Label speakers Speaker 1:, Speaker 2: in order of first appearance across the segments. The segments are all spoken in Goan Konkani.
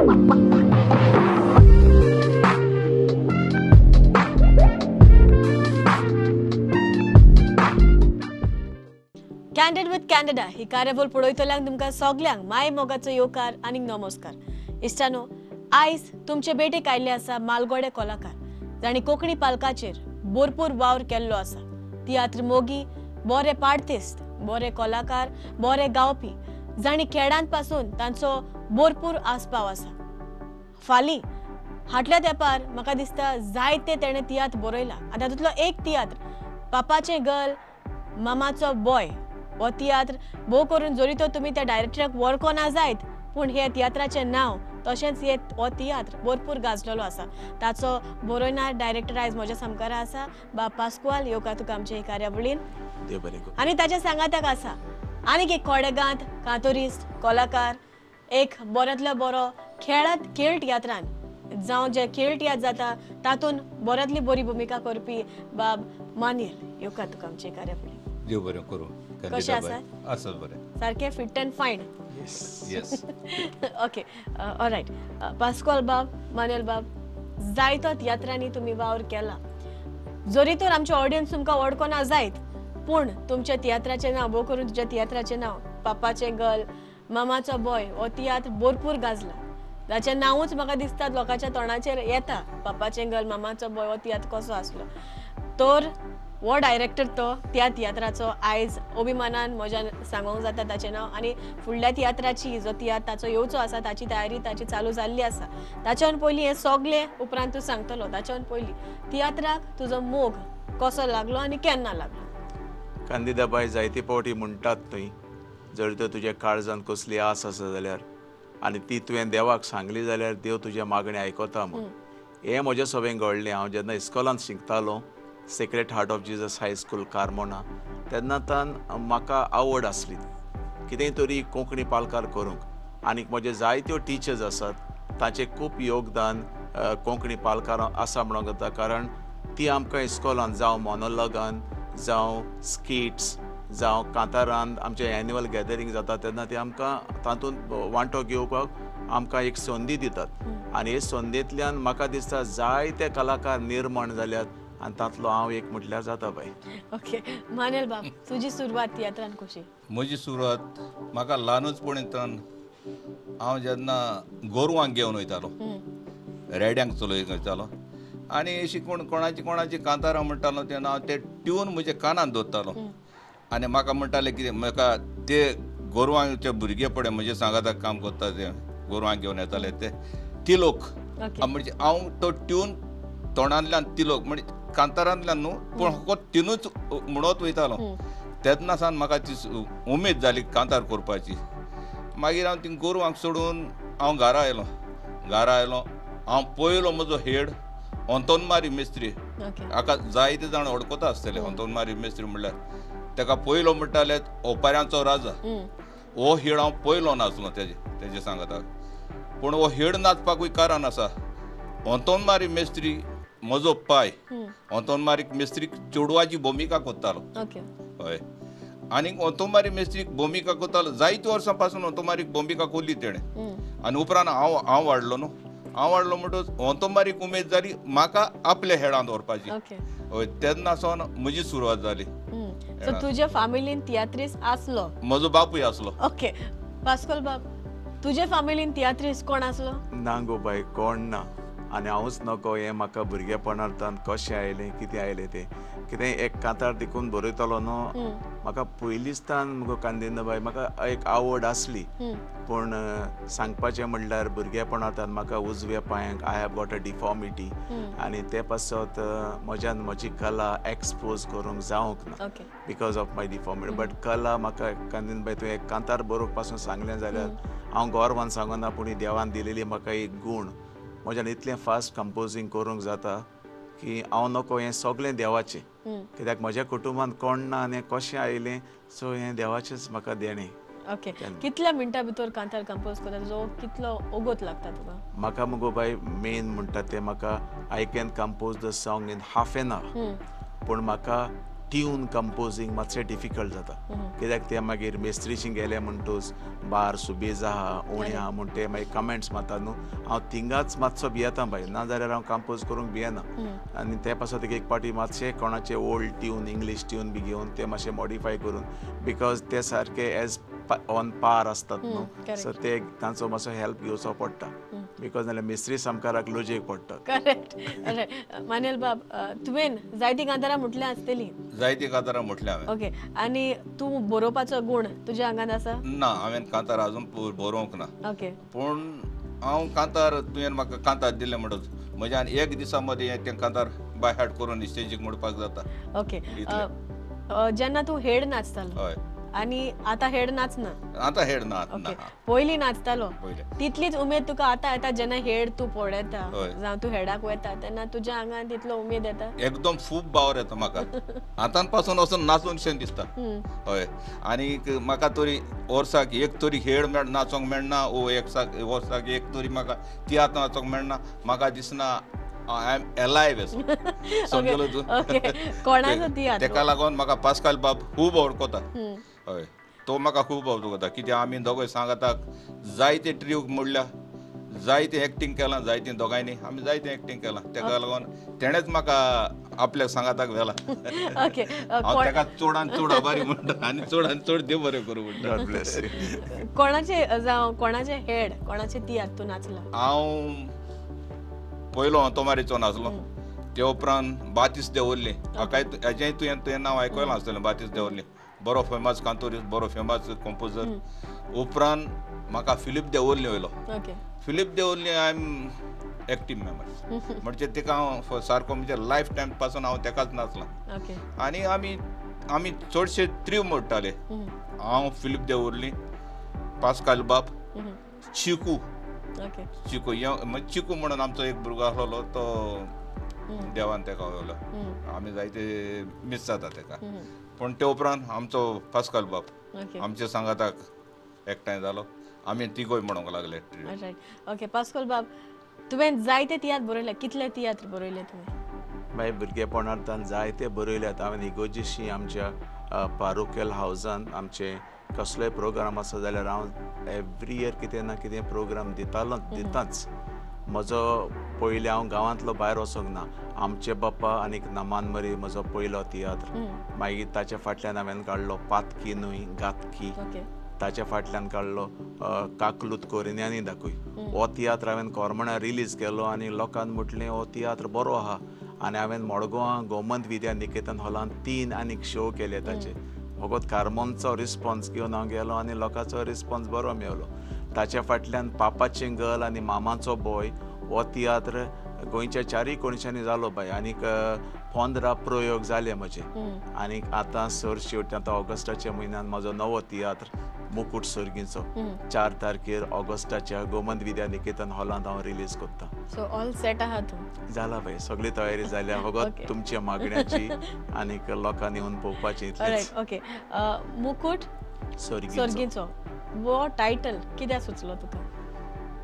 Speaker 1: कॅन्डीड विथ कॅन्डिडा ही कार्यावळ पळयतल्यांक तुमकां सगल्यांक माय मोगाचो येवकार आनी नमस्कार. इश्टानो, आयज तुमचे भेटेक आयिल्ले आसा मालगोडे कलाकार जांणी कोंकणी पालकाचेर भरपूर वावर केल्लो आसा. तियात्र मोगी, बरे पार्टिस्ट, बरे कलाकार, बरे गावपी जांणी खेळांत पासून तांचो भरपूर आस्पाव आसा. फालीं हाटल्या तेंपार म्हाका दिसता जायते तेणें तियात्र बरयला आनी तातूंतलो एक तियात्र पापाचें गल मामाचो बॉय हो तियात्र भोव करून जरी तो तुमी त्या डायरेक्टराक वळखना जायत पूण हे तियात्राचें नांव तशेंच हे हो तियात्र भरपूर गाजलेलो आसा. ताचो बरोवणार डायरेक्टर आयज म्हज्या सामकारा आसा बाब पास्कुआल. येवकार तुका आमचे हे कार्यावळीन. आनी ताच्या सांगाताक आसा आनीक एक कोडेगांत कांतोरिस्ट कलाकार, एक बऱ्यांतलो बरो खेळांत खेळ तियात्रान जावं जे खेळ तियात्र जाता तातूंत बऱ्यांतली बरी भुमिका करपी बाब मानियल. येवकार तुका आमचे कार्यावळीन.
Speaker 2: देव बरें करूं.
Speaker 1: कशें आसा?
Speaker 2: आसा बरें,
Speaker 1: सारकें fit and fine.
Speaker 2: Yes.
Speaker 1: Okay, alright. Pascual बाब, मानेल बाब, जायतो तियात्रांनी तुमी वावर केला. जरी तर आमचे ऑडियन्स तुमकां वळखना जायत पूण तुमच्या तियात्राचें नांव, भोव करून तुज्या तियात्राचें नांव पापाचें गल मामाचो बॉय हो तियात्र भरपूर गाजला. ताचें नांवूच म्हाका दिसता लोकांच्या तोंडाचेर येता, पापाचें गल मामाचो बॉय हो तियात्र कसो आसलो. तर हो डायरेक्टर तो त्या तियात्राचो आयज अभिमानान म्हज्यान सांगूंक जाता ताचें नांव. आनी फुडल्या तियात्राची जो तियात्र ताचो येवचो आसा ताची तयारी ताची चालू जाल्ली आसा. ताच्यान पयलीं हें सगलें उपरांत तूं सांगतलो. ताच्यान पयलीं तियात्राक तुजो मोग कसो लागलो आनी केन्ना लागलो?
Speaker 3: कांदिदाबाय, जायते फावटी म्हणटात न्हय, जर तर तुज्या काळजान कसली आस आसा जाल्यार आनी ती तुवें देवाक सांगली जाल्यार देव तुज्या मागणें आयकता म्हूण. हें म्हज्या सवें घडलें. हांव जेन्ना इस्कॉलांत शिकतालो, Sacred Heart of Jesus High School Carmona, तेन्ना तान म्हाका आवड आसली कितेंय तरी कोंकणी पालकार करूंक. आनीक म्हजे जायत्यो टिचर्स आसात ताचें खूब योगदान कोंकणी पालकार आसा म्हणूंक जाता, कारण ती आमकां इस्कॉलान जावं मोनोलॉगान जावं स्किट्स जावं कांतारान आमचें एन्युअल गॅदरींग जाता तेन्ना ती आमकां तातूंत वांटो घेवपाक आमकां एक संदी दितात. आनी हे संदेंतल्यान म्हाका दिसता जायते कलाकार निर्माण जाल्यात आनी तातलो हांव एक म्हटल्यार जाता बाय.
Speaker 1: ओके मानेल बाब, तुजी सुरवात तियात्रान कशी?
Speaker 2: म्हजी सुरवात म्हाका ल्हानूचपणींतल्यान हांव जेन्ना गोरवांक घेवन वयतालो, रेड्यांक चलोयत वयतालो आनी अशी कोण कोणाची कोणाची कांतारां म्हणटालो तेन्ना हांव ते ट्यून म्हज्या कानांत दवरतालो. आनी म्हाका म्हणटाले कितें, म्हाका ते गोरवांचे भुरगे पळय म्हजे सांगाताक काम करता ते गोरवांक घेवन येताले ते तिलोक, म्हणजे हांव तो ट्यून तोंडांतल्यान तिलोक म्हणजे कांतारांतल्यान न्हू पूण फकत तिनूच म्हणत वयतालो. तेन्ना सावन म्हाका ती उमेद जाली कांतार करपाची. मागीर हांव ती गोरवांक सोडून हांव घरा आयलो. घरा आयलो हांव पयलो म्हजो हेड अंतोनमारी मिस्त्री, हाका जायते जाण वळखता आसतले. अंतोनमारी मिस्त्री म्हणल्यार ताका पयलो म्हणटाले ओपाऱ्यांचो राजा. हो हेड हांव पयलो नाचलो तेजे सांगाताक. पूण हो हेड नाचपाकूय कारण आसा, अंतोनमारी मिस्त्री म्हजो पाय अंतोनमारी मिस्त्रीक चेडवाची भुमिका करतालो. हय, आनीक अंतोमारी मिस्त्रीक भुमिका करतालो जायते वर्सां पासून अंतोमारीक भुमिका कोरली तेणें. आनी उपरांत हांव हांव वाडलो न्हू, हांव वाडलो म्हणटकच अंतोमारीक उमेद जाली म्हाका आपल्या हेडांत व्हरपाची. हय, तेन्ना सावन म्हजी सुरवात जाली.
Speaker 1: तुज्या फामिलीन तियात्रीस आसलो?
Speaker 2: म्हजो बापूय आसलो.
Speaker 1: ओके पास्कोल बाब, तुज्या फामिलीन तियात्रीस कोण आसलो?
Speaker 3: ना गो बाय, कोण ना. आनी हांवूच नको हें म्हाका भुरगेपणांतल्यान कशें आयलें कितें आयलें तें कितें एक कांतार देखून बरयतलो न्हू. म्हाका पयलींच तान मुगो कांदिनाबाय म्हाका एक आवड आसली, पूण सांगपाचें म्हणल्यार भुरगेपणांतल्यान म्हाका उजव्या पांयांक I have got a deformity आनी ते पासत म्हज्यान म्हजी कला एक्सपोज करूंक जावंक ना because of my deformity. But कला म्हाका कांदिनबाय तुवें एक कांतार बरोवंक पासून सांगलें जाल्यार हांव गर्वान सांगना, पूण देवान दिलेली म्हाका एक गूण, म्हज्यान इतलें फास्ट कंपोजींग करूंक जाता की हांव नको हें सगळें देवाचें, कित्याक म्हज्या कुटुंबांत कोण ना आनी कशें आयलें, सो हें देवाचेंच म्हाका देणें.
Speaker 1: ओके, कितल्या मिनटां भितर कांतार कंपोज करता? तुजो कितलो ओगोत लागता तुका?
Speaker 3: म्हाका मुगो बाय मेन म्हणटा तें म्हाका I can compose the song in half an hour, पूण म्हाका ट्यून कंपोजींग मातशें डिफिकल्ट जाता कित्याक ते मागीर मेस्त्रीशी गेले म्हणटूच बार सुबेज आहा उणें आहा म्हूण ते मागीर कमेंट्स मारता न्हू. हांव थिंगाच मातसो भियेता बाय, नाजाल्यार हांव कंपोज करूंक भियेना. आनी ते पासत एक पाटी मातशें कोणाचे ओल्ड ट्यून इंग्लीश ट्यून बी घेवन ते मातशें मॉडिफाय करून, because ते सारके एज ऑन पार आसतात न्हू, सो ते तांचो मातसो हेल्प घेवचो पडटा because नाल्यार मिस्त्री सामकाराक लजेक पडटा.
Speaker 1: करेक्ट. मानेल बाब, तुवें जायती कांतारां म्हटल्या आसतली.
Speaker 2: जायती कांतारां म्हटल्या हांवें.
Speaker 1: ओके, आनी तूं बरोवपाचो गूण तुज्या आंगान आसा?
Speaker 2: ना, हांवें कांतार अजून बरोवंक ना.
Speaker 1: ओके.
Speaker 2: पूण हांव कांतार तुवें म्हाका कांतार दिलें म्हणटच म्हज्यान एक दिसा मदीं तें कांतार बाय हार्ट करून स्टेजीक म्हणपाक जाता.
Speaker 1: ओके. जेन्ना तूं हेड नाचतालो?
Speaker 2: हय.
Speaker 1: आनी आतां हेड नाचना?
Speaker 2: आतां हेड ना.
Speaker 1: पयलीं नाचतालो तितलीच उमेद तुका आतां येता जेन्ना हेड तूं पळयता जावं तूं हेडाक वयता तेन्ना तुज्या आंगान तितलो उमेद येता?
Speaker 2: एकदम खूब बावर येता म्हाका. आतां पासून वचून नाचून शें दिसता. हय. आनी म्हाका तरी वर्साक एक तरी हेड नाचोंक मेळना, ओ एक वर्साक एक तरी म्हाका तियात्र नाचोंक मेळना, म्हाका दिसना I am alive. समजलो तूं?
Speaker 1: कोणाचो तियात्र?
Speaker 2: तेका लागून म्हाका पास्काल बाब खूब वळखता. हय, तो म्हाका खूब वळखता कित्याक आमी दोगूय सांगाताक जायते ट्रीक मोडल्या, जायते एक्टींग केलां, जायते दोगांयनी आमी जायते एक्टींग केलां. तेका लागून तेणेच म्हाका आपल्या सांगाताक व्हेला. हांव तेका चडान चड आभारी म्हणटा आनी चडान चड देव बरें करूं म्हणटा.
Speaker 1: कोणाचे जावं कोणाचे हेड कोणाचे तियात्र तूं नाचला?
Speaker 2: हांव पयलो तोमारीचो नाचलो, ते उपरांत बातीस देवरली. हाकाय हेजेंय तुवें नांव आयकलां आसतलें, बातीस देवरली बरो फेमस कांतोरीस, बरो फेमस कंपोजर. उपरांत म्हाका फिलीप देवरली वयलो. Philip Deorli I am active member, म्हणजे तेका हांव सारको म्हणजे लायफ टायम पासून हांव तेकाच नाचलां. आनी आमी आमी चडशे त्रीव मोडटाले. हांव, फिलीप देवरली, पास्काल बाब, चिकू. चिकू चिकू म्हणून आमचो एक भुरगो आसलो तो देवान तेका व्हेलो. आमी जायते मीस जाता तेका. पूण ते उपरांत आमचो पास्काल बाब आमच्या सांगाताक एकठांय जालो, आमी तिगोय म्हणूंक लागले.
Speaker 1: ओके. पास्काल बाब, तुवें जायते तियात्र बरयले, कितले तियात्र बरयले तुवें?
Speaker 3: मागीर भुरगेपणांत जायते बरयल्यात हांवें. इगोजीशी आमच्या पारोकेल हावजान आमचे कसलोय प्रोग्राम आसा जाल्यार हांव एवरी इयर कितें ना कितें प्रोग्राम दितालो, दिताच. म्हजो पयलीं हांव गांवांतलो भायर वचोंक ना. आमचे बाप्पा आनीक नमान मरी म्हजो पयलो तियात्र. मागीर ताच्या फाटल्यान हांवें काडलो पातकी न्हय गातकी. ताच्या फाटल्यान काडलो काकलूत कोरिन्यांनी दाखय. हो तियात्र हांवें कोरमणा रिलीज केलो आनी लोकान म्हटलें हो तियात्र बरो आहा. आनी हांवें मडगांवां गोमंत विद्या निकेतन हॉलांत 3 आनीक शो केले ताचे. फकत कार्मोनचो रिस्पोन्स घेवन हांव गेलो आनी लोकांचो रिस्पोन्स बरो मेवलो. ताच्या फाटल्यान पापाचें गल आनी मामाचो बॉय हो तियात्र गोंयच्या चारूय कोनशांनी जालो बाय. आनीक 15 प्रयोग जाले म्हजे. आनीक आतां सर शेवटी आतां ऑगस्टाच्या म्हयन्यान म्हजो नवो तियात्र मुकूट सर्गीचो 4 तारखेर ऑगस्टाच्या गोमंत विद्या निकेतन हॉलांत हांव रिलीज करता.
Speaker 1: सो ऑल सेट आहा तूं?
Speaker 3: जाला बाय, सगळी तयारी जाल्या. फकत तुमच्या मागण्याची आनीक लोकांनी येवन पळोवपाची इतलीच.
Speaker 1: ओके. मुकूट सर्गीचो वो टायटल कित्याक सुचलो तुका?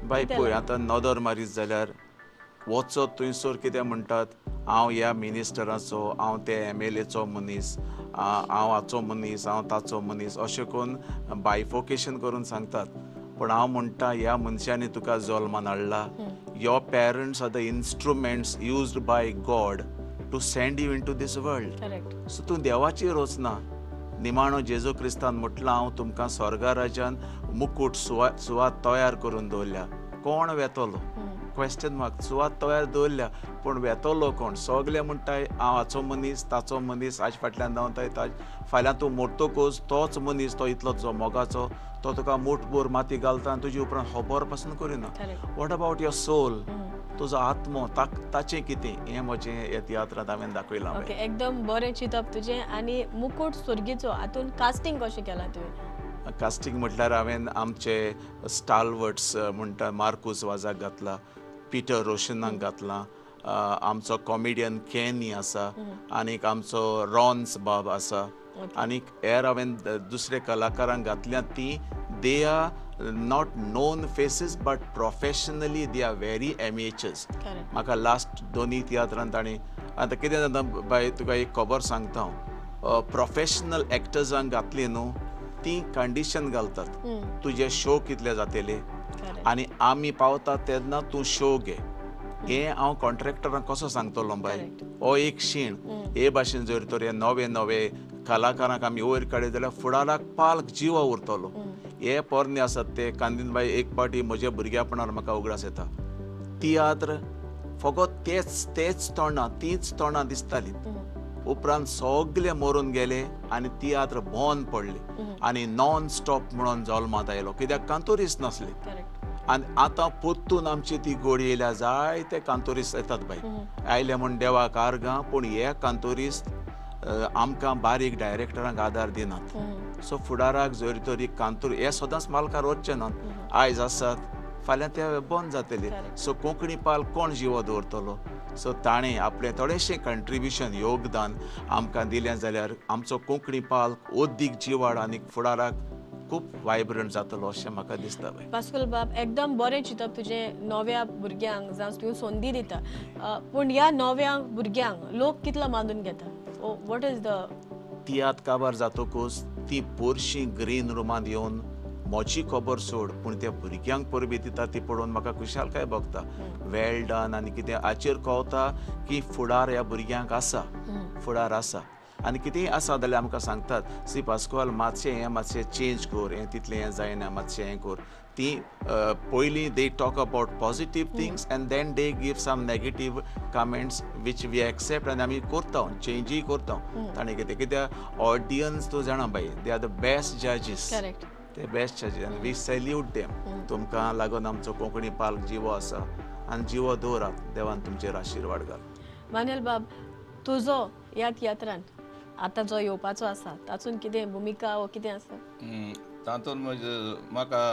Speaker 3: बाय पळय, आतां नदर मारीत जाल्यार वचत थंयसर कितें म्हणटात, हांव ह्या मिनिस्टराचो, हांव ते एमएलएचो मनीस, हांव हाचो मनीस, हांव ताचो मनीस, अशें करून बायफोकेशन करून सांगतात. पूण हांव म्हणटा ह्या मनशांनी तुका जल्मान हाडला. Your parents are the instruments used by God to send you into this world. So तूं देवाची रचना. निमाणो जेजू क्रिस्तान म्हटलां हांव तुमकां स्वर्गा राज्यान मुकूट सुवात तयार करून दवरल्या. कोण वेतलो? Question mark. सुवात तयार दवरल्या पूण वेतलो कोण? सगळे म्हणटाय हांव हाचो मनीस, ताचो मनीस, हाजे फाटल्यान धांवताय, ताज फाल्यां तूं मोडटकूच तोच मनीस तो इतलो जो मोगाचो तो तुका मुठभर माती घालता आनी तुजी उपरांत खबर पासून करिना. What about your soul? तुजो आत्मो ताचें कितें? हें म्हजें ह्या तियात्रांत हांवें दाखयलां.
Speaker 1: ओके, एकदम बरें चिंतप तुजें. आनी मुकूट सर्गीचो हातून कास्टींग कशें केलां तुवें?
Speaker 3: कास्टींग म्हटल्यार हांवें आमचे स्टालवर्ड्स म्हणटा मार्कूस वाजाक घातला, पिटर रोशनाक घातला, आमचो कॉमेडियन कॅनी आसा, आनीक आमचो रॉन्स बाब आसा, आनीक हेर हांवें दुसरे कलाकारांक घातल्या. ती they are not known faces but professionally they are very amateurs. म्हाका लास्ट दोनी तियात्रांत तांणी आतां कितें जाता बाय, तुका एक खबर सांगता हांव. प्रोफेशनल एक्टर्सांक घातली न्हू ती कंडिशन घालतात तुजे शो कितले जातले आनी आमी पावता तेन्ना तूं शो घे. हें हांव कॉन्ट्रॅक्टरांक कसो सांगतलो बाय, हो एक शीण. हे भाशेन जर तर हे नवे नवे कलाकारांक आमी वयर काडले जाल्यार फुडाराक पालक जिवा उरतलो. हे पोरणे आसात ते कांदीन बाय एक पावटी म्हज्या भुरग्यापणार म्हाका उगडास येता तियात्र फकत तेच तेच तोंडां तीच तोंडां दिसतालीं. उपरांत सगळे मरून गेले आनी तियात्र बंद पडले आनी नॉन स्टॉप म्हणून जल्मांत आयलो कित्याक कांतोरीस नासले. आनी आतां परतून आमची ती गोडी येयल्या, जायते कांतोरीस येतात बाय आयले म्हूण देवाक आर्गां, पूण हे कांतोरीस आमकां बारीक डायरेक्टरांक आदार दिनात. सो फुडाराक जर तरी कांतोर हे सदांच मालकार वचचे नात, आयज आसात फाल्यां ते बंद जातले. सो कोंकणी पाल कोण जिवो दवरतलो? सो ताणें आपलें थोडेशें कंट्रिब्युशन योगदान आमकां दिलें जाल्यार आमचो कोंकणी पाल ओद्दीक जिवाड आनी फुडाराक खूब वायब्रंट जातलो अशें म्हाका दिसता. बाय
Speaker 1: पास्कुल बाब, एकदम बरें चिंतप तुजें नव्या भुरग्यांक जावं तूं संदी दिता, पूण ह्या नव्या भुरग्यांक लोक कितलो मानून घेता? What is the
Speaker 3: तियात्र काबार जातकूच ती पोरशी ग्रीन रुमांत येवन म्हजी खबर सोड पूण त्या भुरग्यांक परबी दिता ती पळोवन म्हाका खुशालकाय भोगता. वेल डन आनी कितें हाचेर कळटा की फुडार ह्या भुरग्यांक आसा, फुडार आसा. आनी कितेंय आसा जाल्यार आमकां सांगतात सी पास्कुआल मातशें हें मातशें चेंज कर, हें तितलें हें जायना मातशें हें कर. ती पयलीं they talk about positive things and then they give some negative comments which we accept आनी आमी करता चेंजूय करता. ताणें कितें कित्याक ऑडियन्स तूं जाणा बाय they are the best जजीस, ते बेस्ट जजीस आनी we salute them. तुमकां लागून आमचो कोंकणी पालक जिवो आसा आनी जिवो दवरात, देवान तुमचेर आशिर्वाद घाल.
Speaker 1: मानेल बाब, तुजो ह्या तियात्रान आतां जो येवपाचो आसा तातूंत कितें भुमिका वो कितें आसा?
Speaker 2: तातूंत म्हजे म्हाका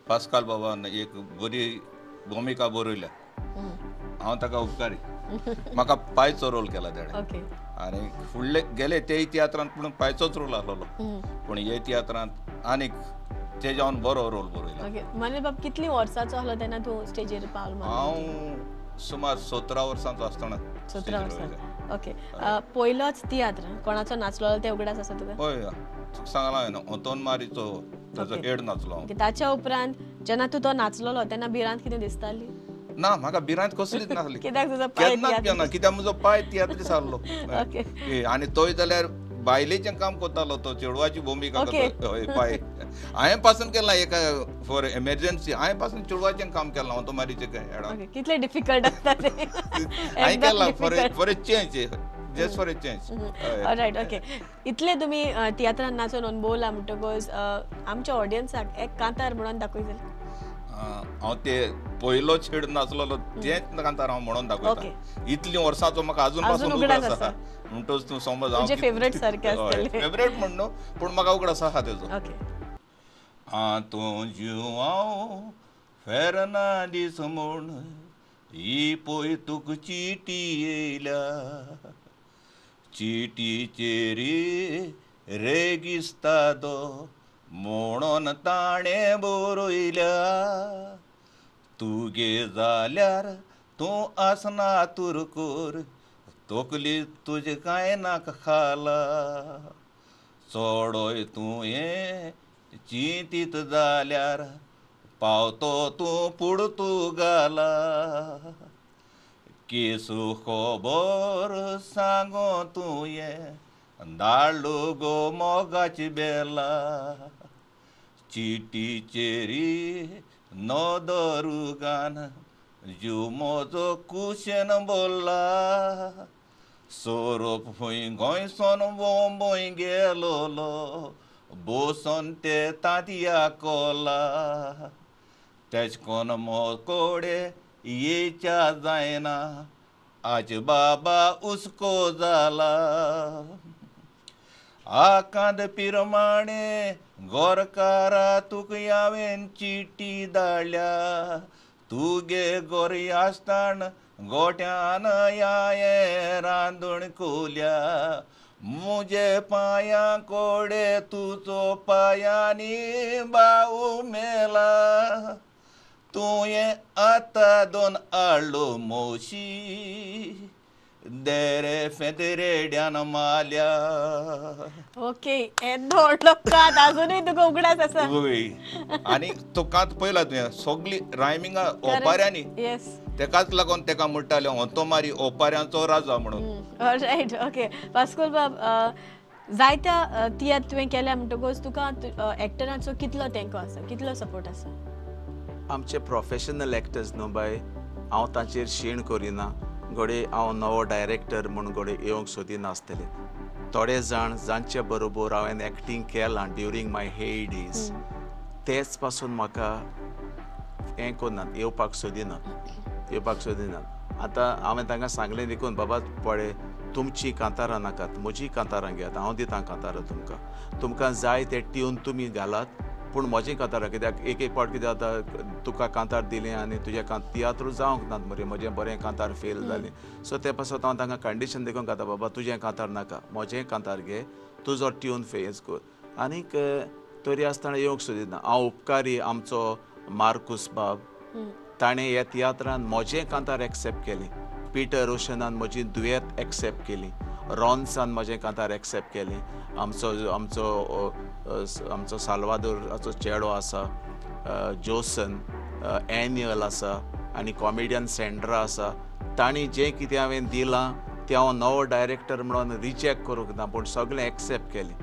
Speaker 2: पास्काल बाबान एक बरी भुमिका बरयल्या, हांव ताका उपकारी. म्हाका पायचो रोल केला तेणें आनी फुडले गेले तेय तियात्रांत पूण पायचोच रोल आसलेलो, पूण हे तियात्रांत आनीक तेज्यावन बरो रोल बरयला.
Speaker 1: मानेल बाब, कितली वर्सांचो आसलो तेन्ना तूं स्टेजीर पावल?
Speaker 2: हांव सुमार 17 वर्सांचो आसतना.
Speaker 1: 17 वर्सां, ओके. पयलोच तियात्र कोणाचो नाचलो ते उगडास आसा तुका?
Speaker 2: हय, तुका सांगलां हांवें ओतोन मारीचो ताचो हेड नाचलो.
Speaker 1: ताच्या उपरांत जेन्ना तूं तो नाचलोलो तेन्ना भिरांत कितें दिसताली?
Speaker 2: ना, म्हाका भिरांत कसलीच नासली.
Speaker 1: कित्याक तुजो पांय
Speaker 2: केन्नाच ना, कित्याक म्हजो पांय तियात्री सारलो आनी तोय जाल्यार बायलेचें काम करतालो, तो चेडवाची भुमिका करता. हय, पांय हांवें पासून केलां एका फॉर एमर्जन्सी, हांवें पासून चेडवाचें काम केलां ओतोन मारीचें हेडान.
Speaker 1: कितलें डिफिकल्ट आसता तें
Speaker 2: हांवें केलां for a change, just for a change.
Speaker 1: Alright, okay. इतले तुमी तियात्रान नाचून अणभवला म्हणटकच आमच्या ऑडियन्साक एक कांतार म्हणून दाखय जाल्यार?
Speaker 2: हांव ते पयलो छेड नाचलोलो तेंच कांतार हांव म्हणून दाखयता. इतलीं वर्सांचो म्हाका अजून पासून उगडास आसा म्हणटच तूं समज हांव
Speaker 1: फेवरेट सारकें आसतलें.
Speaker 2: फेवरेट म्हण न्हू पूण म्हाका उगडास आसा तेजो. आतूं जुआंव फेर्नांदीस म्हूण ही पळय तुका चिटी येयल्या, चिटीचेर रेगिस्तादो म्हणून ताणें बरयल्या, तुगे जाल्यार तूं आसना तुरकोर तकली तुजे कांय नाका खाला, चडय तुवें चिंतीत जाल्यार पावतो तूं पुर्तुगाला, केसू खबर सांगो तुवें धाडलो गो मोगाची बेला, चिटीचेरी नदरुगान जीव म्हजो कुशेन बोल्ला, सोरोप खंय गोंयसोन बोंबय गेलोलो बोसोन ते तांतया कोला, तेज कोन मोकोडे येच्या जायना आज बाबा उसको जाला, आकांत पिरमाणे गोरकारा तुका हांवें चिटी धाडल्या, तुगे गोरी आसतान गोट्यान हांवें रांदून कोल्या, मुजे पांयां कोडे तुजो पांयांनी बाऊ मेला, तुवें आतां दोन आडलो मोशी देरे फेदरेड्यान माल्या.
Speaker 1: ओके, येदो व्हडलो कांत अजुनूय तुका उगडास आसा.
Speaker 2: आनी तो कांत पळयला तुवें, सगळी रायमिंगां ओपाऱ्यांनी.
Speaker 1: येस,
Speaker 2: तेकाच लागून तेका म्हणटाले ओंतोमारी ओपाऱ्यांचो राजा म्हणून.
Speaker 1: Right, okay. पास्कोल बाब, जायत्या तियात्र तुवें केल्या म्हणटकूच तुका एक्टरांचो कितलो तेंको आसा, कितलो सपोर्ट आसा?
Speaker 3: आमचे प्रोफेशनल एक्टर्स न्हू बाय, हांव तांचेर शीण करिना. घडये हांव नवो डायरेक्टर म्हूण घडये येवंक सोदिनासतलें. थोडे जाण जांचे बरोबर हांवें एक्टींग केलां ड्युरींग my hey days, तेच पासून म्हाका हें करनात, येवपाक सोदिनात, येवपाक सोदिनात. आतां हांवें तांकां सांगलें देखून, बाबा पळय तुमचीं कांतारां नाकात, म्हजीं कांतारां घेयात, हांव दितां कांतारां तुमकां, तुमकां जाय ते ट्यून तुमी घालात, पूण म्हजीं कांतारां. कित्याक एक एक फावट कितें जाता, तुका कांतार दिलें आनी तुजें तियात्र जावंक नात मरे, म्हजें बरें कांतार फेल जालें. सो ते पासत हांव तांकां कंडिशन देखून घाता, बाबा तुजें कांतार नाका, म्हजें कांतार घे, तुजो ट्यून फेस कर. आनीक तरी आसतना येवंक सोदिना. हांव उपकारी आमचो मार्कूस बाब, ताणें ह्या तियात्रान म्हजें कांतार एक्सेप्ट केलें, पिटर रोशनान म्हजी दुयेंत एक्सेप्ट केली, रॉन्सान म्हजें कांतार एक्सेप्ट केलें, आमचो आमचो आमचो साल्वादोराचो चेडो आसा जोसन, एन्युअल आसा, आनी कॉमेडियन सेंड्रा आसा. तांणी जें कितें हांवें दिलां तें हांव नवो डायरेक्टर म्हणून रिजेक्ट करूंक ना, पूण सगळें एक्सेप्ट केलें.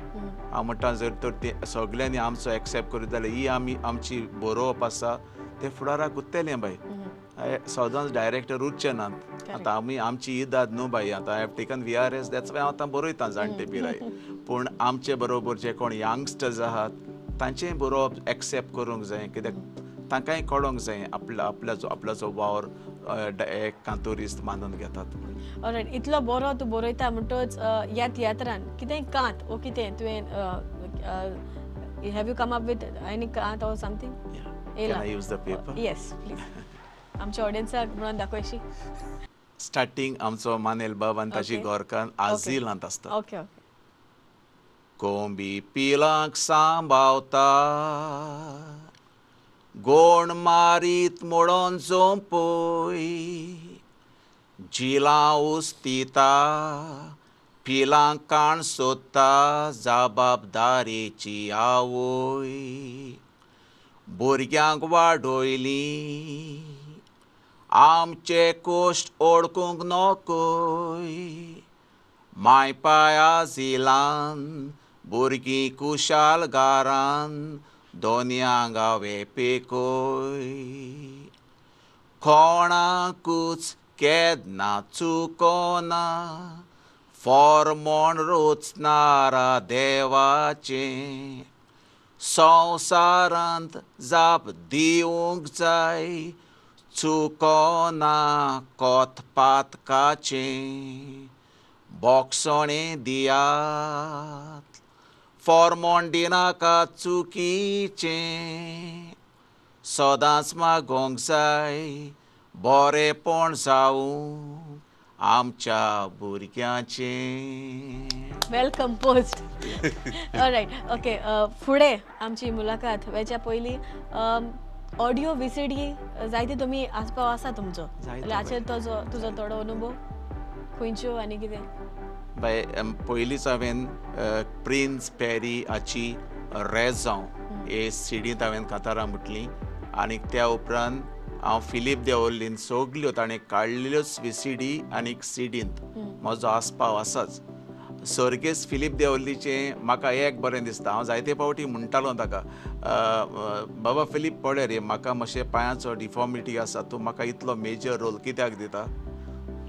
Speaker 3: हांव म्हणटा जर तर तें सगळ्यांनी आमचो एक्सेप्ट करीत जाल्यार ही आमी आमची बरोवप आसा तें फुडाराक उरतलें बाय. सदांच डायरेक्टर उरचे नात. आतां आमी आमची इदाद न्हू बाय, आतां I have taken VRS, that's why हांव आतां बरयतां जाणटे पिराय. पूण आमचे बरोबर जे कोण यंगस्टर्स आहात तांचें बरोवप एक्सेप्ट करूंक जाय, कित्याक तांकांय कळोंक जाय आपल्याचो आपल्याचो वावर एक कांतोरिस्त मानून घेतात.
Speaker 1: ऑलरायट, इतलो बरो तूं बरयता म्हणटच ह्या तियात्रान कितेंय कांत ओ कितें तुवें, have you come up with any कांत or something?
Speaker 3: Can I use the paper?
Speaker 1: Yes, please. आमच्या ऑडियन्साक म्हणून दाखयशी.
Speaker 3: स्टार्टींग आमचो मानेल बाब आनी ताची घरकान्न आझिलांत आसता.
Speaker 1: Okay okay.
Speaker 3: कोंबी पिलांक सांबावता, गोण मारीत म्हणून जोंपय, झिलां उस्तिता, पिलांक काण सोदता, जबाबदारेची आवय, भुरग्यांक वाडयली, आमचे कोश्ट ओळखूंक नकोय, मायपाय आझिलान, भुरगीं कुशाल घरान, दोनयांक हांवें पेकोय, कोणाकूच केन्ना चुकोना, फॉर्मोण रोचनारा देवाचें, संवसारांत जाप दिवंक जाय, चुकोना कोत पातकाचें, बोगसणें दियात, फॉर्मोण दिनाका चुकीचें, सदांच मागोंक जाय बरेंपण जावूं आमच्या भुरग्यांचें.
Speaker 1: Well composed. Alright, okay. फुडें आमची मुलाकात वेच्या पयलीं ऑडियो VCD जायते तुमी आसपाव आसा तुमचो, हाचेर तुजो तुजो थोडो अनुभव खंयच्यो आनी कितें?
Speaker 3: बाय, पयलींच हांवें प्रिन्स पेरी हाची रेजांव हे सिडींत हांवें कांतारां म्हटलीं, आनी त्या उपरांत हांव फिलीप देवोलीन सगल्यो ताणें काडलेल्योच VCD आनी सिडींत म्हजो आस्पाव आसाच. सर्गेस्त फिलीप देवोलीचें म्हाका एक बरें दिसता, हांव जायते फावटी म्हणटालो ताका, बाबा फिलीप पळय रे म्हाका मातशें पांयाचो डिफॉर्मिटी आसा, तूं म्हाका इतलो मेजर रोल कित्याक दिता,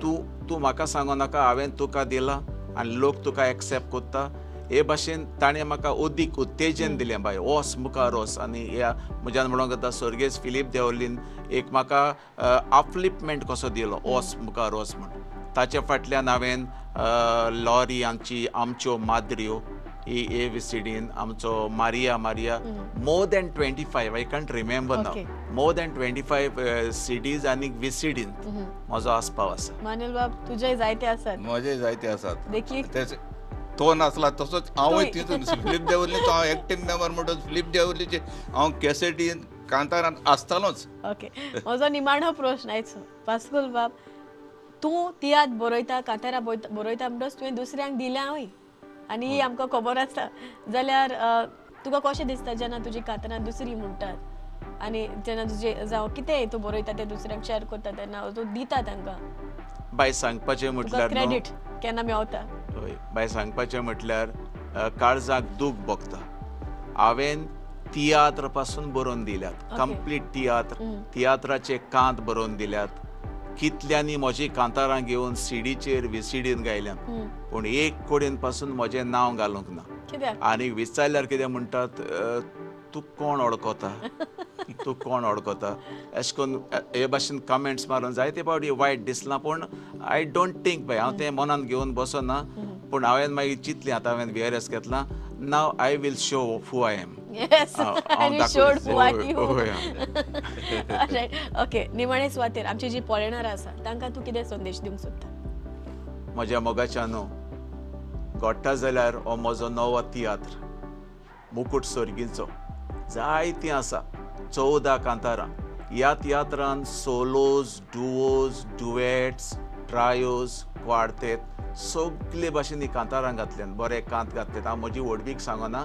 Speaker 3: तूं तूं म्हाका सांगो नाका, हांवें तुका दिला आनी लोक तुका एक्सेप्ट करता. हे भाशेन ताणें म्हाका अदीक उत्तेजन दिलें, बाय वोस मुखार वोस. आनी ह्या म्हज्यान म्हणूंक जाता सर्गेस्त फिलीप देवोलीन एक म्हाका अपलिपमेंट कसो दिलो, वोस मुखार वोस म्हूण. ताचे फाटल्यान हांवें लॉरी आमची आमच्यो माद्र्यो ही ए वी सीडीन आमचो Maria Maria more than 25 I can't remember now, more than 25 CDs आनी VCDन म्हजो आस्पाव आसा.
Speaker 1: मानेल बाब, तुजे जायते आसात.
Speaker 2: म्हजे जायते आसात.
Speaker 1: देखीक
Speaker 2: तो नासला तसोच हांवूय तितून फिलीप देवोली तो हांव एक्टीव मेंबर म्हणटच फिलीप देवोलीचे हांव कॅसेटीन कांतारान आसतालोच.
Speaker 1: ओके, म्हजो निमाणो प्रश्न आयचो पास्कोल बाब, तूं तियात्र बरयता, कांतारां बरयता म्हणटच तुवें दुसऱ्यांक दिल्याय आनी ही आमकां खबर आसा. जाल्यार तुका कशें दिसता जेन्ना तुजी कांतारां दुसरी म्हणटात आनी जेन्ना तुजें जावं कितेंय तूं बरयता तें दुसऱ्यांक शेअर करता तेन्ना तूं दिता तांकां?
Speaker 3: बाय सांगपाचें म्हटल्यार
Speaker 1: क्रेडीट केन्ना मेवता?
Speaker 3: हय बाय, सांगपाचें म्हटल्यार काळजाक दूख भोगता. हांवें तियात्र पासून बरोवन दिल्यात, कंप्लीट तियात्र, तियात्राचे कांत बरोवन दिल्यात. कितल्यांनी म्हजी कांतारां घेवन सिडीचेर विसिडीन गायल्यात, पूण एक कडेन पासून म्हजें नांव घालूंक ना. आनी विचारल्यार कितें म्हणटात, तूं कोण वळखता, तूं कोण वळखता, अशें करून हे भाशेन कमेंट्स मारून जायते फावटी वायट दिसलां. पूण I don't think बाय, हांव तें मनान घेवन बसना. पूण हांवें मागीर चिंतलें, आतां हांवें VRS घेतलां, now I will show who I am.
Speaker 1: Yes, and you showed who are you. Right, okay. निमाणे सुवातेर आमची जी पळयणारां आसा तांकां तूं कितें संदेश दिवंक सोदता?
Speaker 3: म्हज्या मोगाच्या न्हू, घडटा जाल्यार हो म्हजो नवो तियात्र मुकूट सोर्गीचो जायतीं आसा, 14 कांतारां. ह्या तियात्रान सोलोज, डुओज, डुएट्स, ट्रायोज, क्वार्तेत सगळे भाशेनी कांतारां घातल्यात, बरे कांत घातल्यात. हांव म्हजी व्हडवीक सांगना,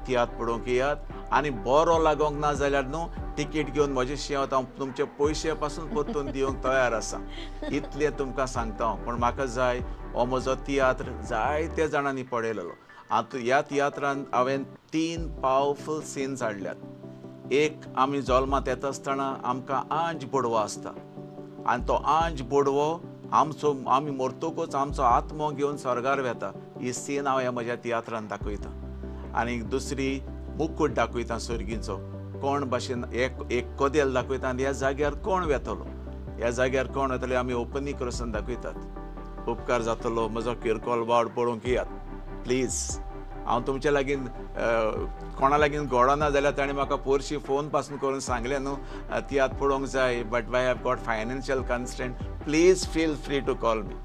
Speaker 3: तियात्र पळोवंक येयात आनी बरो लागोंक ना जाल्यार न्हू टिकेट घेवन म्हजे शेवट हांव तुमचे पयशे पासून परतून दिवंक तयार आसा, इतलें तुमकां सांगता हांव. पूण म्हाका जाय हो म्हजो तियात्र जायत्या जाणांनी पळयलेलो. आतां ह्या तियात्रान हांवें 3 पावरफूल सीन्स हाडल्यात. एक, आमी जल्मांत येता आसतना आमकां आंज बोडवो आसता आनी तो आंज बोडवो आमचो, आमी मरतकूच आमचो आत्मो घेवन स्वर्गार वेता. ही सीन हांव ह्या म्हज्या तियात्रान दाखयता. आनी दुसरी, मुकूट दाखयता सोर्गीचो, कोण भाशेन एक कदेल दाखयता आनी ह्या जाग्यार कोण वेतलो, ह्या जाग्यार कोण वेतलो आमी ओपनी क्रॉसान दाखयतात. उपकार जातलो म्हजो किरकोळ वावर पळोवंक येयात प्लीज. हांव तुमच्या लागीं कोणा लागीं घडना जाल्यार ताणें म्हाका पोरशी फोन पासून करून सांगलें न्हू तियात्र पळोवंक जाय, but I have got financial constraint, please feel free to call me,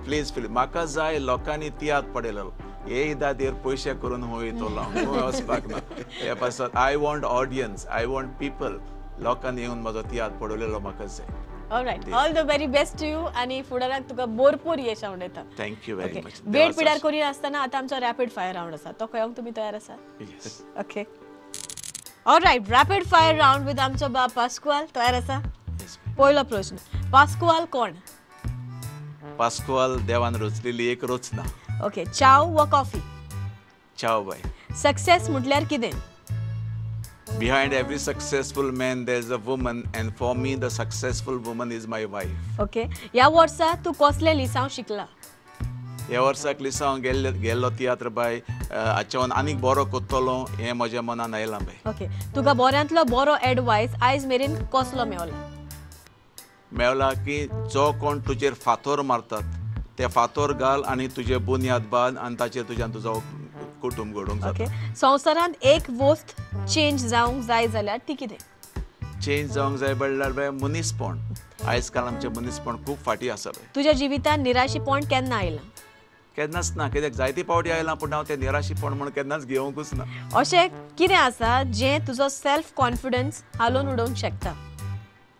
Speaker 3: please feel. म्हाका जाय लोकांनी तियात्र पळयलेलो, हे दादीर पयशे करून वयतलो हांव, वचपाक ना. हे पासत I want audience, I want people, लोकांनी येवन म्हजो तियात्र पळयलेलो म्हाका जाय.
Speaker 1: Alright, all the very best to you आनी फुडाराक तुका भरपूर यश आवडटा.
Speaker 3: Thank you very much.
Speaker 1: वेळ पिड्यार करी आसतना आतां आमचो रॅपीड फायर रावंड आसा, तो खेळोंक तुमी तयार आसा? Okay. Alright, rapid fire round with आमचो बाब पास्कुआल. तयार आसा? पयलो प्रश्न, पास्कुआल कोण?
Speaker 3: पास्कुआल देवान रचलेली एक रचना.
Speaker 1: ओके. चाव वा कॉफी?
Speaker 3: चाव बाय.
Speaker 1: सक्सेस म्हटल्यार कितें?
Speaker 3: Behind every successful man there is a woman, and for me the successful woman is my wife.
Speaker 1: Okay. ह्या वर्सा तूं कसलें लिसांव शिकला?
Speaker 3: ह्या वर्साक लिसांव गेल्लो तियात्र बाय हाच्यावन आनीक बरो कोत्तलो हें म्हज्या मनान आयलां बाय.
Speaker 1: ओके. तुका बऱ्यांतलो बरो एडवायस आयज मेरेन कसलो मेवला?
Speaker 3: मेवला की जो कोण तुजेर फातोर मारतात ते फातोर घाल आनी तुजे बुन्याद बांद आनी ताचेर तुज्यान तुजो कुटुंब घडोवंक जाता.
Speaker 1: संवसारांत एक वस्त चेंज जावंक जाय जाल्यार ती कितें?
Speaker 3: चेंज जावंक जाय म्हणल्यार बाय मनीसपण. आयज काल आमचें मनीसपण खूब फाटीं आसा बाय.
Speaker 1: तुज्या जिवितांत निराशीपण केन्ना आयलां?
Speaker 3: केन्नाच ना, कित्याक जायते फावटी आयलां पूण हांव तें निराशीपण म्हूण केन्नाच घेवंकूच ना.
Speaker 1: अशें कितें आसा जें तुजो सेल्फ कॉन्फिडन्स हालोवन उडोवंक शकता?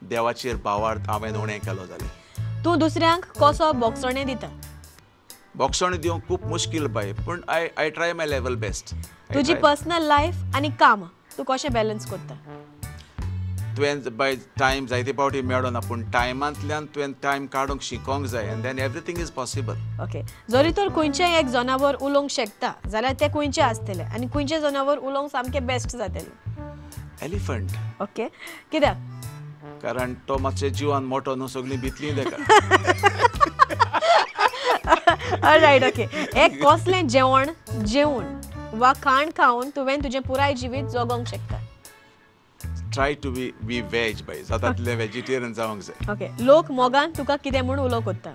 Speaker 3: देवाचेर भावार्थ हांवें उणें केलो जाल्यार.
Speaker 1: तूं दुसऱ्यांक कसो बोगसणें दिता?
Speaker 3: बोगसणें दिवंक खूब मुश्कील बाय, पूण I try my level best.
Speaker 1: तुजी पर्सनल लायफ आनी काम तूं कशें बॅलन्स करता?
Speaker 3: तुवें बाय टायम जायते फावटी मेळना, पूण टायमांतल्यान तुवें टायम काडूंक शिकोंक जाय, and then everything is possible.
Speaker 1: Okay. जरी तर खंयचेंय एक जनावर उलोवंक शकता जाल्यार तें खंयचें आसतलें आनी खंयचें जनावर उलोवंक सामकें बेस्ट जातलें?
Speaker 3: एलिफंट.
Speaker 1: ओके. कित्याक?
Speaker 3: कारण तो मातशें जिवान मोटो न्हू, सगळीं भितली तेका.
Speaker 1: ऑलरायट. ओके. एक कसलें जेवण जेवण वा खाण खावन तुवें तुजें पुराय जिवीत जगोंक शकता?
Speaker 3: Try to be veg बाय, जाता तितलें वेजिटेरियन जावंक जाय.
Speaker 1: ओके. लोक मोगान तुका कितें म्हूण उलो कोत्ता?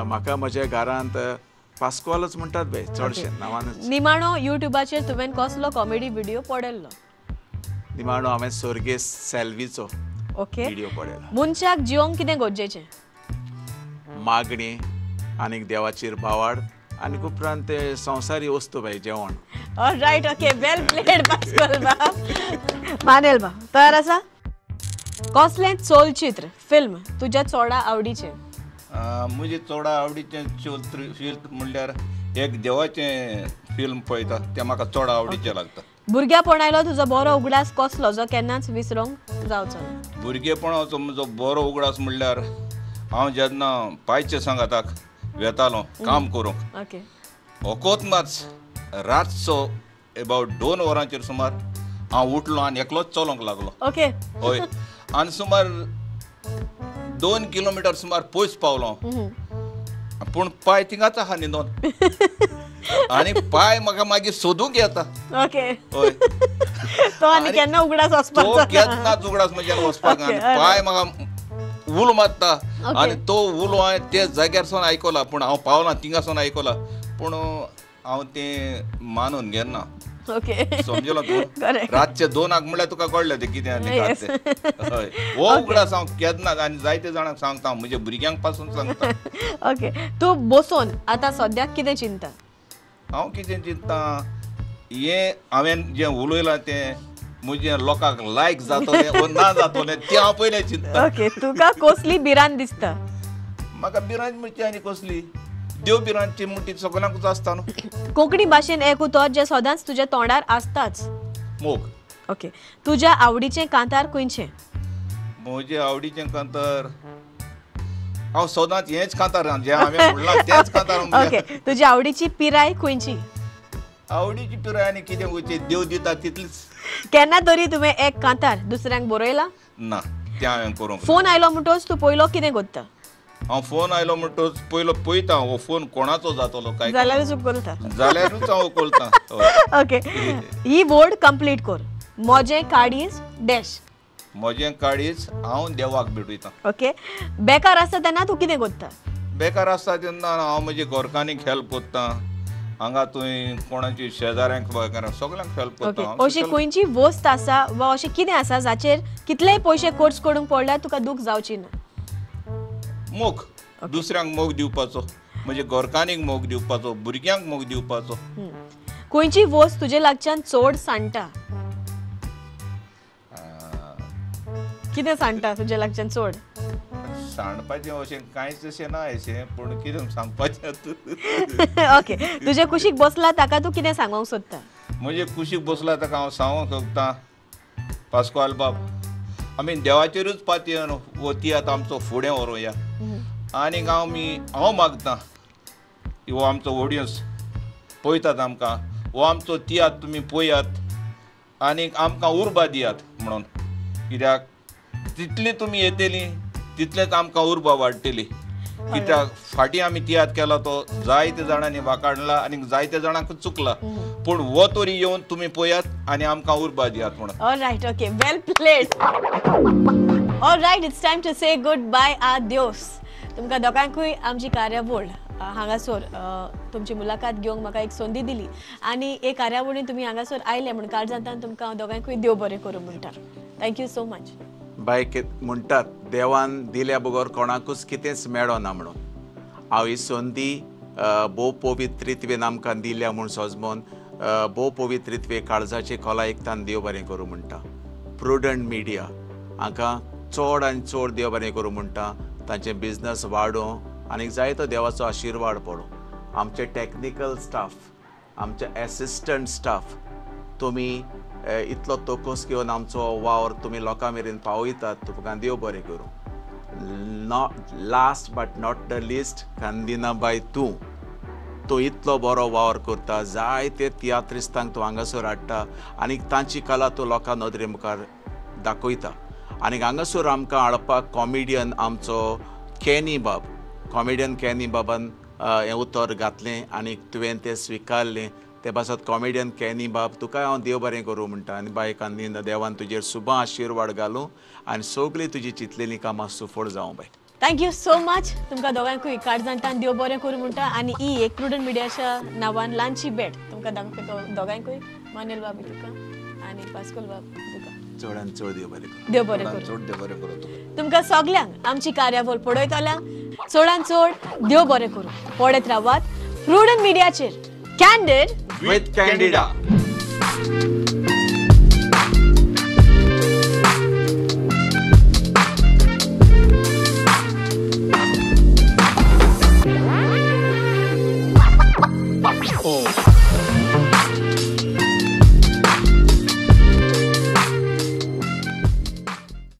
Speaker 3: म्हाका म्हज्या घरांत पास्कुआलच म्हणटात बाय चडशें नांवानच.
Speaker 1: निमाणो युट्यूबाचेर तुवें कसलो कॉमेडी व्हिडियो पळयल्लो?
Speaker 3: निमाणो हांवें सोर्गेस सेल्वीचो व्हिडियो पळयला.
Speaker 1: मनशाक जिवंक कितें गरजेचें?
Speaker 3: मागणी आनी देवाचेर भावार्थ आनी उपरांत ते संवसारी वस्तू बाय जेवण.
Speaker 1: Alright, okay, well played Pascual बाब. मानेल बाब तयार आसा? कसलें चलचित्र फिल्म तुज्या चोडा आवडीचें?
Speaker 2: म्हजे चोडा आवडीचें फिल्म म्हणल्यार एक देवाचें फिल्म पळयता तें म्हाका चड आवडीचें लागता.
Speaker 1: भुरग्यापणायलो तुजो बरो उगडास कसलो जो केन्नाच विसरूंक जावचो ना?
Speaker 2: भुरगेपणाचो म्हजो बरो उगडास म्हणल्यार हांव जेन्ना पायचे सांगाताक वेतालो काम करूंक, अकोतमाच रातचो एबावट 2 वरांचेर सुमार हांव उठलो आनी एकलोच चलोंक लागलो.
Speaker 1: ओके.
Speaker 2: हय, आनी सुमार 2 किलोमिटर सुमार पयस पावलो, पूण पांय थिंगाच आहा न्हिदोन आनी पांय म्हाका मागीर सोदूंक येता.
Speaker 1: ओके.
Speaker 2: हय,
Speaker 1: तो आनी केन्ना उगडास वचपाक,
Speaker 2: तो केन्नाच उगडास म्हज्यान वचपाक, आनी पांय म्हाका उलो मारता आनी तो उलो हांवें ते जाग्यार सावन आयकला, पूण हांव पावना थिंगा सावन आयकला, पूण हांव तें मानून घेना.
Speaker 1: ओके,
Speaker 2: समजलो तूं? रातचे 2 म्हणल्यार तुका कळ्ळें तें कितें आनी तें. हय, हो उगडास हांव केन्ना आनी जायते जाणांक सांगता, म्हज्या भुरग्यांक पासून सांगता.
Speaker 1: ओके, तूं बसून आतां सद्याक कितें चिंता?
Speaker 2: हांव कितें चिंता, हें हांवें जें उलयलां तें म्हजें लोकांक लायक जातलें वो ना जातलें तें हांव पयलें चिंता.
Speaker 1: ओके, तुका कसली भिरांत दिसता?
Speaker 2: म्हाका भिरांत म्हणची आनी कसली, देव भिरांतची म्हणटी सगळ्यांकूच आसता न्हू.
Speaker 1: कोंकणी भाशेन एक उतर जें सदांच तुज्या तोंडार आसताच?
Speaker 2: मोग.
Speaker 1: ओके, तुज्या आवडीचें कांतार खंयचें?
Speaker 2: म्हजें आवडीचें कांतार हांव सदांच हेंच कांतार जें हांवें म्हणलां तेंच कांतार.
Speaker 1: ओके, तुजी आवडीची पिराय खंयची?
Speaker 2: आवडीची पिराय आनी कितें वयची, देव दिता तितलीच.
Speaker 1: केन्ना तरी तुवें एक कांतार दुसऱ्यांक बरयला?
Speaker 2: ना, तें हांवें करूंक.
Speaker 1: फोन आयलो म्हणटोच तूं पयलो कितें करता?
Speaker 2: हांव फोन आयलो म्हणटोच पयलो पळयता हो फोन कोणाचो जातलो काय,
Speaker 1: जाल्यारूच उखलता.
Speaker 2: जाल्यारूच हांव उखलता.
Speaker 1: ओके, ही वर्ड कंप्लीट कर. म्हजें काळीज डॅश.
Speaker 2: म्हजें काळीज हांव देवाक भेटयता.
Speaker 1: ओके, बेकार आसता तेन्ना तूं कितें करता?
Speaker 2: बेकार आसता तेन्ना हांव म्हजे घरकान्नीक हेल्प करता, हांगा थंय कोणाची शेजाऱ्यांक सगळ्यांक हेल्प करता.
Speaker 1: अशी खंयची वस्त आसा वा अशें कितें आसा जाचेर कितलेय पयशे खर्च करूंक पडल्यार तुका दूख जावची ना?
Speaker 2: मोग, दुसऱ्यांक मोग दिवपाचो, म्हणजे घरकान्नीक मोग दिवपाचो, भुरग्यांक मोग दिवपाचो.
Speaker 1: खंयची वस्त तुजे लागच्यान चड सांडटा? कितें सांडटा तुजे लागच्यान चड?
Speaker 2: सांडपाचें अशें कांयच अशें ना अशें, पूण कितें सांगपाचें.
Speaker 1: ओके, तुजे कुशीक बसला ताका तूं कितें सांगूंक सोदता?
Speaker 2: म्हजे कुशीक बसला ताका हांव सांगूंक सोदता, पास्कोआल बाब, आमी देवाचेरूच पातयेवन हो तियात्र आमचो फुडें व्हरुया. आनीक हांव मागता हो आमचो ऑडियन्स पळयतात आमकां, हो आमचो तियात्र तुमी पळयात आनीक आमकां उर्बा दियात म्हणून, कित्याक तितली तुमी येतली तितलेंच आमकां उर्बा वाडटली. कित्याक फाटीं आमी तियात्र केला तो जायते जाणांनी वाकाडला आनी जायते जाणांक चुकला, पूण हो तरी येवन तुमी पळयात आनी आमकां उर्बा दियात म्हणून.
Speaker 1: Alright, okay, well played. Alright, it's time to say good bye, adios. तुमकां दोगांकूय आमची कार्यावळ हांगासर तुमची मुलाखत घेवंक म्हाका एक संदी दिली आनी हे कार्यावळीन तुमी हांगासर आयले म्हूण काळजांतल्यान तुमकां हांव दोगांकूय देव बरें करूं म्हणटा. Thank you so much.
Speaker 3: बाय, म्हणटात देवान दिल्या बगर कोणाकूच कितेंच मेळना म्हणून. हांव ही संदी भोव पवित्रित्वेन आमकां दिल्या म्हूण सजमोन भोव पवित्रित्वे काळजाचे खोला एकतान देव बरें करूं म्हणटा. प्रुडंट मिडिया हांकां चड आनी चड देव बरें करूं म्हणटा, तांचें बिजनस वाडोवं आनी जायतो देवाचो आशिर्वाद पडूं. आमचे टॅक्निकल स्टाफ, आमचे एसिस्टंट स्टाफ, तुमी इतलो तोकोस घेवन आमचो वावर तुमी लोकां मेरेन पावयतात, तुमकां देव बरें करूं. Not last but not the least, Candina बाय, तूं इतलो बरो वावर करता, जायते तियात्रिस्तांक तूं हांगासर हाडटा आनी तांची कला तूं लोकां नदरे मुखार दाखयता. आनी हांगासर आमकां हाडपाक कॉमेडियन आमचो कॅनी बाब, कॉमेडियन कॅनी बाबान हें उतर घातलें आनी तुवें तें स्विकारलें, ते पासत कॉमेडियन कॅनी बाब तुका हांव देव बरें करूं म्हणटा. आनी बाय कांदिना, देवान तुजेर सुबा आशिर्वाद घालूं आनी सगळीं तुजी चिंतलेलीं कामां सुफळ जावं बाय.
Speaker 1: Thank you so much. तुमकां दोगांकूय काळजांतल्यान देव बरें करूं म्हणटा आनी ही एक प्रुडंट मिडियाच्या नांवान ल्हानशी भेट तुमकां दोगांकूय, मानेल बाबी तुका आनी पास्कोल बाब तुका
Speaker 3: चड आनी चड देव बरें करूं.
Speaker 1: देव बरें करूं.
Speaker 2: चड देव बरें करूं.
Speaker 1: तुमकां सगल्यांक आमची कार्यावळ पळयतल्यांक चडान चड देव बरें करूं. पळयत रावात प्रुडंट मिडियाचेर Candid
Speaker 3: with Candida.